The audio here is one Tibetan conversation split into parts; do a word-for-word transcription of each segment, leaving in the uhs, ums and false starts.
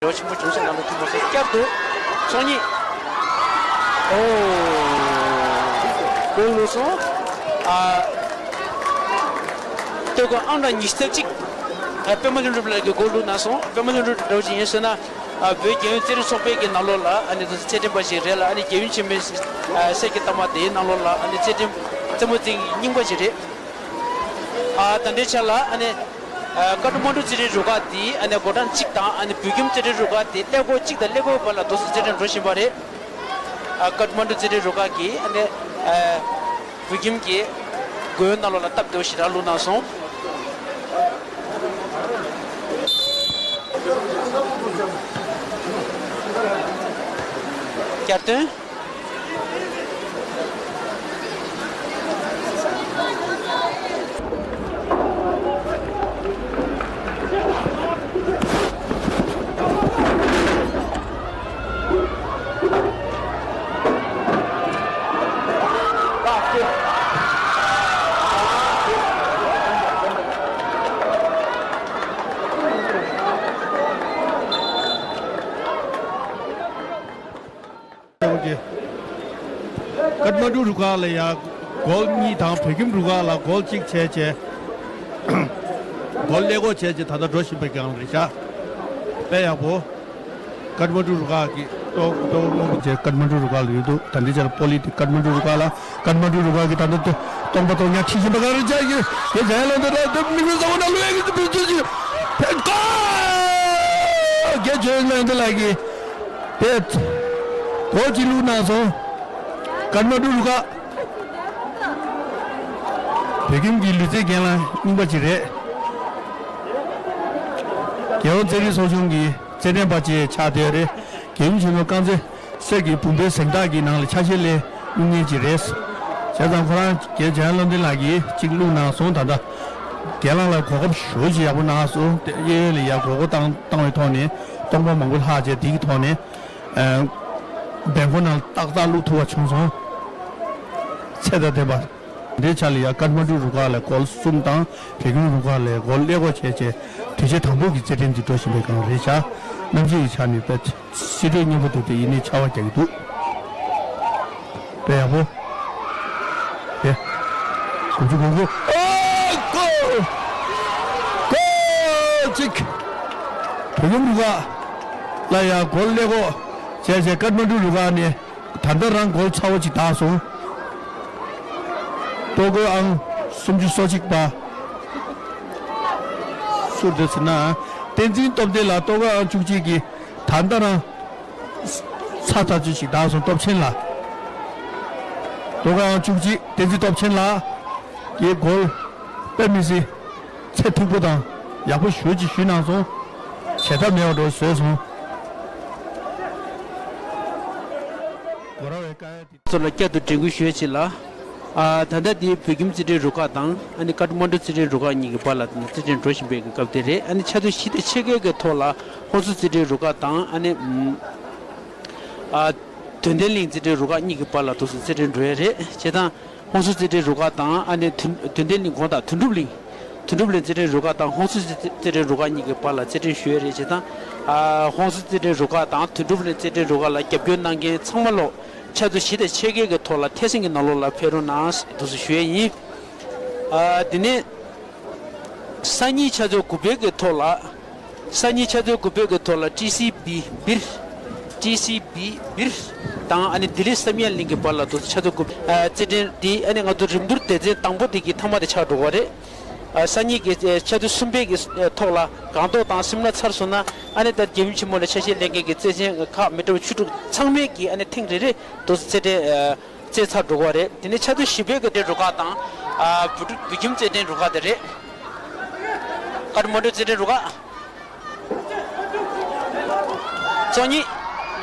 འབྲེལ་བ་ཆེན་པོ་བྱུང་སོང་། ནང་ལ་ཐུག་མ་སོང་། བསྐྱར་དུ་ཚོགས་གཉིས། ཨོ། གོལ་ལོག་སོང་། ཨ། སྟོད་གོས་ཨང་གྲངས་ཉི་ཤུ་རྩ་གཅིག་ཨ། པད་མ་ལྷུན་གྲུབ་ལགས་ཀྱི་གོལ་ལོག་གནང་སོང་། པད་མ་ལྷུན་གྲུབ་འདྲ་བོ་ཅིག་ཡིན་ཟེར་ན། ཨ། བོད་རྒྱལ་ཡོངས་རྩེད་རིགས་ཚོགས་པའི་གི་ནང་ལོགས་ལ་ཨ་ནི་དུ་རྩེད་འགྲན་པ་ཞིག་རེད་ལ། ཨ་ནི་རྒྱལ་ཡུམ་ཆེན་མོའི་ཨ། སྲས་ཀྱི་རྟགས་མ་དེའི་ནང་ལོགས་ལ་ཨ་ནི་རྩེད་འགྲན་རྩེད་མོ་རྩེ་མཁན་རྙིང་པ་ཞིག་རེད། ཨ། ད་ལྟའི་ཆ་ལ་ཨ་ནི། ཨ། ཀ་ཐ་མན་ཌུ་རྩེད་འགྲན་རུ་ཁག་དེ་ཨ་ནི་འགོ་གྲངས་གཅིག་དང་། ཨ་ནི་བོད་ཁྱིམ་རྩེད་འགྲན་རུ་ཁག་དེ་ཀླད་ཀོར་གཅིག་དང་ཀླད་ཀོར་བར་ལ་དུ་རྩེད་འགྲན་འགྲོ་བཞིན་པ་རེད། ཨ། ཀ་ཐ་མན་ཌུ་རྩེད་འགྲན་རུ་ཁག་གིས་ཨ་ནི། ཨ། བོད་ཁྱིམ་གྱི་གོས་ནང་ལོགས་ལ་སྟབས་བདེ་བོ་ཞེ་དྲག་བླུགས་གནང་སོང་། བསྐྱར་དུ། ཀཏ་མན་ཌུ་རུ་ཁག་ལ་ཡ་གོལ་གཉིས་དང་བོད་ཁྱིམ་རུ་ཁག་ལ་གོལ་གཅིག་བྱས་བྱས། གོལ་ཀླད་ཀོར་བྱས་བྱས་ད་ལྟ་འགྲོ་བཞིན་པའི་སྒང་རེད་ཤག་དཔེ་ཡག་པོ། ཀཏ་མན་ཌུ་རུ་ཁག་གི་ཏོག་ཏོག་སྔོན་པོ་བྱས་ཀཏ་མན་ཌུ་རུ་ཁག་ལ་ཡོད་འདུག་ད་འདི་ཆར་པོ་ལི་དེ་ཀཏ་མན་ཌུ་རུ་ཁག་ལ། ཀཏ་མན་ཌུ་རུ་ཁག་གི་ད་ལྟ་སྟོང་པ་སྟོང་ཉག་ཁྲིད་བཞིན་པ་ག་རེ་བྱ་ཡི་དེ་ཟ་ཡ་ལ་འདི་ལ་འདི་མི་མི་ཟ་བ་ན་ལུས་ཡ་གི་འདི་མི་ཚོད་ཅིག་ཕེ་ཀ་རྒྱལ་ཇོ་ཡོན་ལ་འདི་ལ་གི་དེ་གོ་ཅི་ལུག་ན་སོང་། ཀཏ་མན་ཌུ་རུ་ཁག་བོད་ཁྱིམ་གྱི་ལུས་རྩལ་རྒན་ལགས་རྙིང་པ་ཅིག་རེད། རྒྱལ་ཡོངས་རྩེད་རིགས་ཚོགས་ཆུང་གི་རྩེད་འགྲན་པ་ཅིག་ཆགས་བསྡད་རེད། རྒྱལ་ཡུམ་ཆེན་མོ་རྐང་རྩེད་གསེར་གྱི་བུམ་པའི་གཟེངས་རྟགས་ཀྱི་ནང་ལ་ཆ་ཤས་ལེན་སློང་མཁན་ཅིག་རེད། བྱས་ཙང་ཁོ་རང་རྒན་འཇམ་དབྱངས་བློ་ལྡན་ལགས་ཀྱིས་གཅིག་བླུགས་གནང་སོང་། ད་ལྟ་རྒན་ལགས་ལ་གོ་སྐབས་ཞེ་པོ་ཅིག་ཡག་པོ་གནང་སོང་། དེ་གཡས་གཡོན་ལ་ཡར་མགོ་སྐོར་བཏང་བཏང་བའི་ཐོག་ནས་སྟོང་པ་མང་པོ་ལྷག་བྱས་དེ་གི་ཐོག་ནས་ཨ་བེང་ཁོ་ནང་ཏག་ཏག་བླུགས་ཐུབ་པ་བྱུང་སོང་། ཚད་དང་ལྡན་པ། འདིའི་ཆ་ལ་ཡ་ཀཏ་མན་ཌུ་རུ་ཁག་ལ་གོལ་གསུམ་དང་བོད་ཁྱིམ་རུ་ཁག་ལ་གོལ་ཀླད་ཀོར་བྱས་བྱས་དུས་ཆེན་དང་པོ་གི་རྩེད་འགྲན་འདི་འགྲོ་བཞིན་པའི་སྒང་རེད་ཤག་གནམ་གཤིས་ཀྱི་ཆ་ནས་དཔེ་སྲིད་དོན་སྙན་པོ་འདུག་དེ་ཡིན་ནའི་ཆར་པ་རྒྱག་གི་འདུག་དཔེ་ཡག་པོ། དེ། གོམ་ཆུ་གོམ་གོ། ཨོ་ཀོ། ཀོ་གཅིག་བོད་ཁྱིམ་རུ་ཁག་ལ་ཡ་གོལ་ཀླད་ཀོར་བྱས་བྱས་ཀཏ་མན་ཌུ་རུ་ཁག་ནས། ད་ལྟ་རང་གོལ་ཚ་བོ་ཅིག་བཏགས་སོང་། ལྟོ་གོས་ཨང་སུམ་ཅུ་སོ་གཅིག་པ། སུ་རེད་ཟེར་ན། བསྟན་འཛིན་སྟོབས་ལྡན་ལགས་ལྟོ་གོས་ཨང་བཅུ་གཅིག་གིས་ད་ལྟ་རང་ཚ་ཚ་ཅིག་བཏགས་སོང་། སྟོབས་ཆེན་ལགས། ལྟོ་གོས་ཨང་བཅུ་གཅིག་བསྟན་འཛིན་སྟོབས་ཆེན་ལགས་ཀྱིས་གོལ་དཔེ་མི་སྲིད་ཚད་མཐུག་པོ་དང་ཡག་པོ་ཞེ་པོ་ཅིག་གཞུས་གནང་སོང་། བྱེད་ཐབས་མེད་པ་འདྲ་བཟོས་སོང་། སྒོ་ར་བའི་ཀ་ཡ་དེ། ཚོ་ལ་བསྐྱར་དུ་དྲན་སྐུལ་ཞུ་ཡས་ཅིག་ལ། ཨ། ད་ལྟ་འདི་བོད་ཁྱིམ་རྩེད་འགྲན་རུ་ཁག་དང་ཨ་ནི་ཀཏ་མན་ཌུ་རྩེད་འགྲན་རུ་ཁག་གཉིས་ཀྱི་བར་ལ་རྩེད་འགྲན་འགྲོ་བཞིན་པའི་སྐབས་དེ་རེད། ཨ་ནི་ཆ་ཚོད་བཞི་དང་ཕྱེད་ཀའི་གི་ཐོག་ལ་ཧོན་སུར་རྩེད་འགྲན་རུ་ཁག་དང་ཨ་ནི། ཨ། དོན་ལྡན་གླིང་རྩེད་འགྲན་རུ་ཁག་གཉིས་ཀྱི་བར་ལ་དུས་སུ་རྩེད་འགྲན་འགྲོ་ཡས་རེད། བྱས་ཙང་ཧོན་སུར་རྩེད་འགྲན་རུ་ཁག་དང་ཨ་ནི་དོན་དོན་ལྡན་གླིང་དགོང་དག་དོན་གྲུབ་གླིང་། དོན་གྲུབ་གླིང་རྩེད་འགྲན་རུ་ཁག་དང་ཧོན་སུར་རྩེད་འགྲན་རུ་ཁག་གཉིས་ཀྱི་བར་ལ་རྩེད་འགྲན་ཞུ་ཡས་རེད། བྱས་ཙང་། ཨ། ཧོན་སུར་རྩེད་འགྲན་རུ་ཁག་དང་དོན་གྲུབ་གླིང་རྩེད་འགྲན་རུ་ཁག་ལ་རྒྱབ་སྐྱོར་གནང་མཁན་ཚང་མ་ལོ། ཆ་ཚོད་བཞི་དང་ཕྱེད་ཀའི་གི་ཐོག་ལ་ཐེ་སེང་གི་ནང་ལོགས་ལ་ཕེབས་རོགས་གནང་དུས་སུ་ཞུ་ཡས་ཡིན། ཨ། དེ་ནས། སང་ཉིན་ཆ་ཚོད་དགུ་པའི་གི་ཐོག་ལ། སང་ཉིན་ཆ་ཚོད་དགུ་པའི་གི་ཐོག་ལ་ཊི་སི་བི་སྦིར། ཊི་སི་བི་སྦིར། དང་ཨ་ནི་ལྡི་ལི་བསམ་ཡས་གླིང་གི་བར་ལ་དུས་ཆ་ཚོད་དགུ། ཨ། རྩེད་འགྲན་འདི་ཨ་ནི་ང་ཚོ་རིམ་བསྡུར་སྡེ་ཚན་དང་པོ་དེ་གི་མཐའ་མ་དེ་ཆགས་འགྲོ་གི་རེད། ཨ། སང་ཉིན་གྱི་ཆ་ཚོད་གསུམ་པའི་གི་ཐོག་ལ་སྒང་ཏོག་དང་སིམ་ལ་ཚར་སོང་ན་ཨ་ནི་ད་རྒྱལ་ཡུམ་ཆེན་མོ་ལ་ཆ་ཤས་ལེན་མཁན་གྱི་རྩེད་ཆེན་ཁག་མི་འདྲ་བ་བཅུ་དྲུག་ཚང་མས་ཀྱི་ཨ་ནི་ཐེངས་རེ་རེ་དུས་རྩེད་འགྲན། ཨ། རྩེད་ཚར་འགྲོ་གི་རེད། དེ་ནས་ཆ་ཚོད་བཞི་པའི་གི་རྩེད་འགྲན་རུ་ཁག་དང་། ཨ། བོད་ཕྲུག་བོད་ཁྱིམ་རྩེད་འགྲན་རུ་ཁག་དེ་རེད། ཀཏ་མན་ཌུ་རྩེད་འགྲན་རུ་ཁག་ཚོགས་གཉིས།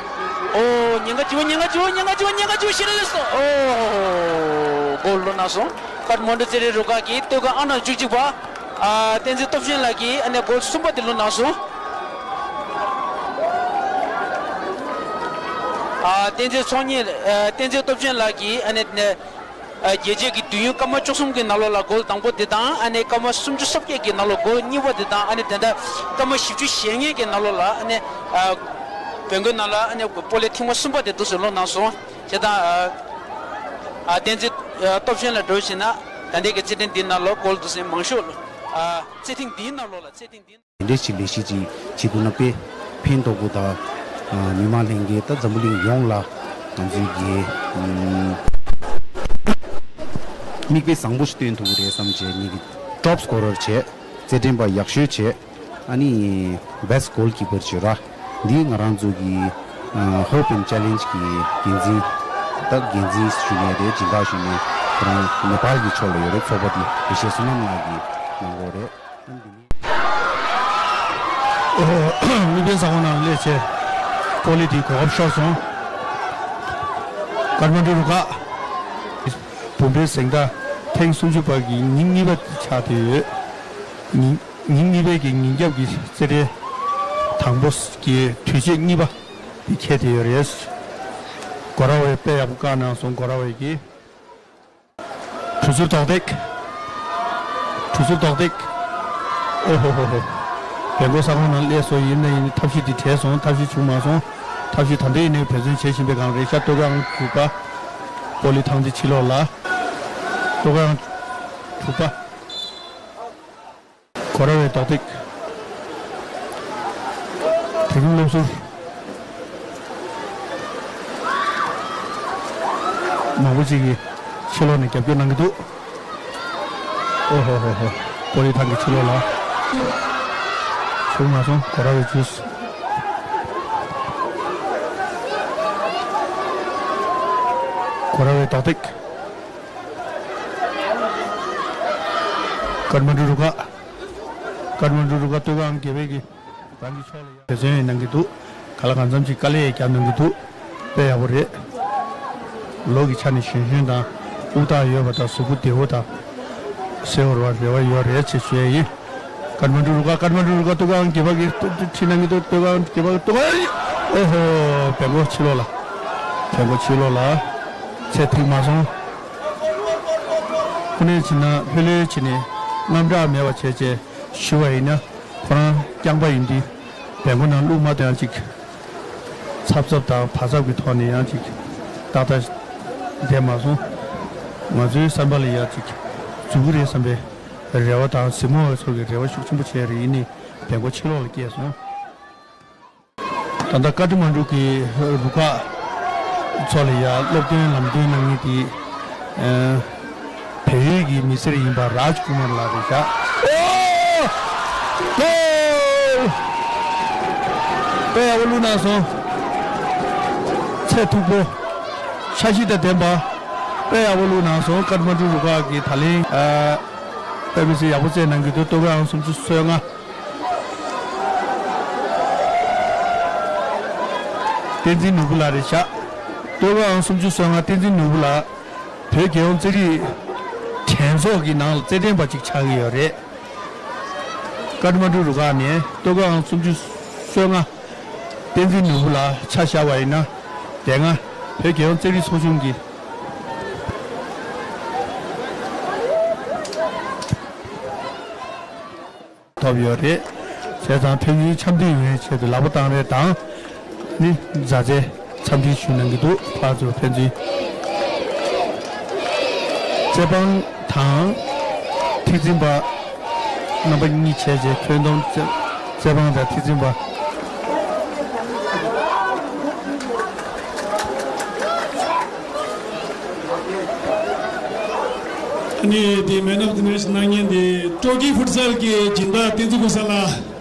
ཨོ། ཉེན་ཁ་བྱུང་། ཉེན་ཁ་བྱུང་། ཉེན་ཁ་བྱུང་། ཉེན་ཁ་བྱུང་། ཤི་རེ་སོང་། ཨོ། གོལ་ལོག་གནང་སོང་། ཀཏ་མན་ཌུ་རྩེད་འགྲན་རུ་ཁག་གི་སྟོད་གོས་ཨང་གྲངས་བཅུ་གཅིག་པ། ཨ། བསྟན་འཛིན་སྟོབས་ཆེན་ལགས་ཀྱིས་ཨ་ནི་གོལ་གསུམ་པ་དེ་བླུགས་གནང་སོང་། ཨ། བསྟན་འཛིན་ཚོགས་གཉིས། ཨ། བསྟན་འཛིན་སྟོབས་ཆེན་ལགས་ཀྱིས་ཨ་ནི་ནས། རྒྱལ་རྩེ་གི་དུས་ཡུན་སྐར་མ་བཅུ་གསུམ་གྱི་ནང་ལོགས་ལ་གོལ་དང་པོ་དེ་དང་། ཨ་ནི་སྐར་མ་སུམ་ཅུ་སོ་བརྒྱད་ཀྱི་ནང་ལོགས་གོལ་གཉིས་པ་དེ་དང་། ཨ་ནི་དེ་འདྲ་སྐར་མ་བཞི་བཅུ་ཞེ་ལྔའི་གི་ནང་ལོགས་ལ་ཨ་ནི་བོད་མགོན་ནང་ལ་ཨ་ནི་སྤོ་ལོ་ཐེངས་མ་གསུམ་པ་དེ་འདུག་སེ་ལོག་གནང་སོང་། བྱས་ཙང་ཨ་བསྟན་འཛིན་སྟོབས་ཆེན་ལ་འགྲོ་བྱས་ན་ད་ལྟའི་གི་རྩེད་འགྲན་འདིའི་ནང་ལོགས་གོལ་འདུག་སེ་མང་ཤོས་ཨ་རྩེད་ཐེངས་འདིའི་ནང་ལོགས་ལ་རྩེད་ཐེངས་འདིའི། དེ་འདྲའི་ཅིག་ལས་གཞི་ཅིག་བྱེད་ཐུབ་ན་དཔེ་ཕན་ཐོགས་པོ་དང་། ཨ་མི་མང་ལྷན་རྒྱས་དང་འཛམ་བུ་གླིང་ཡོངས་ལ་ང་ཚོའི་གི་ཨམ་མིག་དཔེ་བཟང་པོ་ཞིག་སྟོན་ཐུབ་ཀྱི་རེད་བསམ་བྱས། ངེད་ཀྱི་top scorer་བྱས། རྩེད་འགྲན་པ་ཡག་ཤོས་བྱས། ཨ་ནི་best goalkeeper་བྱས་ར། འདི་ང་རང་ཚོ་གི་ཨ་hope and challenge་གི་འགན་འཛིན། ད་འགན་འཛིན་ཞུ་མཁན་རེད། སྦྱིན་བདག་ཞུ་མཁན་ཁོ་རང་ནེ་པཱལ་གྱི་ཕྱོགས་ལ་ཡོད་རེད། ཚོགས་པ་འདི་དགེ་བཤེས་བསོད་ནམས་ལགས་ཀྱིས་གནང་གི་ཡོད་རེད། མིག་དཔེ་བཟང་པོ་ནང་སླེབས་བྱས། ཀོ་ལི་ཊི་གོ་སྐབས་ཤོར་སོང་། ཀ་ཐ་མན་ཌུ་རུ་ཁག་བུམ་པའི་གཟེངས་རྟགས་ཐེངས་སུམ་ཅུ་པ་གི་ཉིན་གཉིས་པ་ཆགས་བསྡད་ཡོད། ཉིན་ཉིན་གཉིས་པའི་གི་ཉིན་རྒྱབ་ཀྱི་རྩེད་འགྲན་དང་པོ་གི་དུས་ཆེན་གཉིས་པ་འདི་འཁེལ་བསྡད་ཡོད་རེད། གོ་ར་ཝེ་དཔེ་ཡག་པོ་བཀག་གནང་སོང་། གོ་ར་ཝེ་གིས། གྲུ་ཟུར་རྡོག་རྡེག་གྲུ་ཟུར་རྡོག་རྡེག་ཨོ་ཧོ་ཧོ་ཧོ། བེང་ཀོག་ས་ཁོངས་ནང་སླེབས་སོང་། ཡིན་ན་ཡིན། ཐབས་ཤེས་འདི་བྲལ་སོང་། ཐབས་ཤེས་བྱུང་མ་སོང་། ཐབས་ཤེས་ད་ལྟ་ཡིན་ནའི་འབད་བརྩོན་བྱེད་བཞིན་པའི་སྒང་རེད་ཤག་ཏོག་དཀར་ཨང་དྲུག་པ། པོ་ལི་ཐང་རྩེ་ཕྱི་ལོགས་ལ། ཏོག་དཀར་ཨང་དྲུག་པ། གོ་ར་ཝེ་རྡོག་རྡེག་དེ་རིང་སློབ་ཟུར་མང་པོ་ཅིག་གིས་ཕྱི་ལོགས་ནས་རྒྱབ་སྐྱོར་གནང་གི་འདུག་ཨོ་ཧོ་ཧོ་ཧོ། པོ་ལི་ཐང་གི་ཕྱི་ལོགས་ལ། བྱུང་མ་སོང་། གོ་ར་ཝེ་ཇུས། གོ་ར་ཝེ་རྡོག་རྡེག་ཀ་ཐ་མན་ཌུ་རུ་ཁག་ཀ་ཐ་མན་ཌུ་རུ་ཁག་ཏོག་དཀར་ཨང་བརྒྱད་པའི་གི་རང་གི་ཕྱོགས་ལ་ཡ་འབད་བརྩོན་ཡང་གནང་གི་འདུག་ག་ལ་གང་འཚམ་ཅིག་དཀའ་ལས་ཡང་བརྒྱབ་གནང་གི་འདུག་དཔེ་ཡག་པོ་རེད། ལོ་གི་ཆ་ནས་གཞོན་གཞོན་དང་། དབུགས་ཐག་ཡོད་པ་དང་། གཟུགས་པོ་བདེ་བོ་དང་། གསལ་བོར་བ་རེ་བ་ཡོད་རེད་ཅེས་ཞུ་ཡ་ཡིན། ཀ་ཐ་མན་ཌུ་རུ་ཁག་ཀ་ཐ་མན་ཌུ་རུ་ཁག་ཏོག་དཀར་ཨང་བརྒྱད་པ་གི་ཁྲིད་གནང་གི་འདུག་ཏོག་དཀར་ཨང་བརྒྱད་པ་གི་ཏོག་དཀར་ཨང་། ཨོ་ཧོ། བེང་ཀོག་ཕྱི་ལོགས་ལ། བེང་ཀོག་ཕྱི་ལོགས་ལ། ཚད་ཐིག་མ་སོང་། ཁོ་ནས་བྱས་ན་ལྷོད་ལྷོད་བྱས་ནས་དངངས་སྐྲག་མེད་པ་བྱས་བྱས་ཞུ་བ་ཡིན་ན། ཁོ་རང་རྐྱང་པ་ཡིན་དུས་བེང་ཀོག་ནང་བླུགས་མ་བཏང་ཅིག་ཚབ་ཚབ་དང་བར་ཚབ་ཀྱི་ཐོག་ནས་ཡང་ཅིག་ཏག་ཏག་བསྡད་མ་སོང་། ང་ཚོའི་བསམ་པ་ལ་ཡང་ཅིག་འཛུལ་གྱི་རེད་བསམ་པའི་རེ་བ་དང་། གཟིགས་མོ་བ་ཚོ་གི་རེ་བ་ཤུགས་ཆེན་པོ་བྱས་རེད། ཡིན་ནའི་བེང་ཀོག་ཕྱི་ལོགས་ལ་བསྐྱལ་སོང་། ད་ལྟ་ཀ་ཐ་མན་ཌུ་གི་རུ་ཁག་ཚོ་ལ་ཡ་སློབ་སྟོན་ལམ་སྟོན་གནང་མཁན་དེ། ཨ། བལ་ཡུལ་གྱི་མི་སེར་ཡིན་པ་རཱཇ་ཀུ་མར་ལགས་རེད་ཤག་ཨོ། ཀོལ། དཔེ་ཡག་པོ་བླུགས་གནང་སོང་། ཚད་མཐོ་པོ། འཆར་གཞི་དང་ལྡན་པ། དཔེ་ཡག་པོ་བླུགས་གནང་སོང་། ཀ་ཐ་མན་ཌུ་རུ་ཁག་གི་ད་ལན། ཨ། དཔེ་མི་སྲིད་ཡག་པོ་རྩེད་གནང་གི་འདུག་ཏོག་དཀར་ཨང་སུམ་ཅུ་སོ་ལྔ། བསྟན་འཛིན་ནོར་བུ་ལགས་རེད་ཤག་ཏོག་དཀར་ཨང་སུམ་ཅུ་སོ་ལྔ་བསྟན་འཛིན་ནོར་བུ་ལགས། བོད་རྒྱལ་ཡོངས་རྩེད་རིགས་འགྲན་ཚོགས་ཀྱི་ནང་ལ་རྩེད་འགྲན་པ་ཅིག་ཆགས་ཀྱི་ཡོད་རེད། ཀ་ཐ་མན་ཌུ་རུ་ཁག་ནས་ཏོག་དཀར་ཨང་སུམ་ཅུ་སོ་ལྔ་བསྟན་འཛིན་ནོར་བུ་ལགས་ཆ་བཞག་པ་ཡིན་ན། དེ་སྔ་བོད་རྒྱལ་ཡོངས་རྩེད་རིགས་ཚོགས་ཆུང་གི་ཐོབ་ཡོད་རེད། བྱས་ཙང་ཕན་ཚུན་འཆམ་མཐུན་ཡོང་བའི་ཆེད་དུ་ལག་པ་བཏང་རེས་དང་། ནི་མཛའ་བརྩེ་འཚམས་འདྲི་ཞུ་གནང་གི་འདུག་ཕར་ཚུར་ཕན་ཚུན། རྩེད་དཔང་དང་། ཐེག་འཛིན་པ། རྣམ་པ་གཉིས་བྱས་རྗེས་ཁྱོན་བསྡོམས་རྩེད་རྩེད་དཔང་དང་ཐེག་འཛིན་པ། ཨ་ནི་དེ་Man of the Match་གནང་མཁན་དེ་ཀྲོ་ཀི་ཕུཊ་སལ་གྱི་སྦྱིན་བདག་བསྟན་འཛིན་ཀུན་བཟང་ལགས།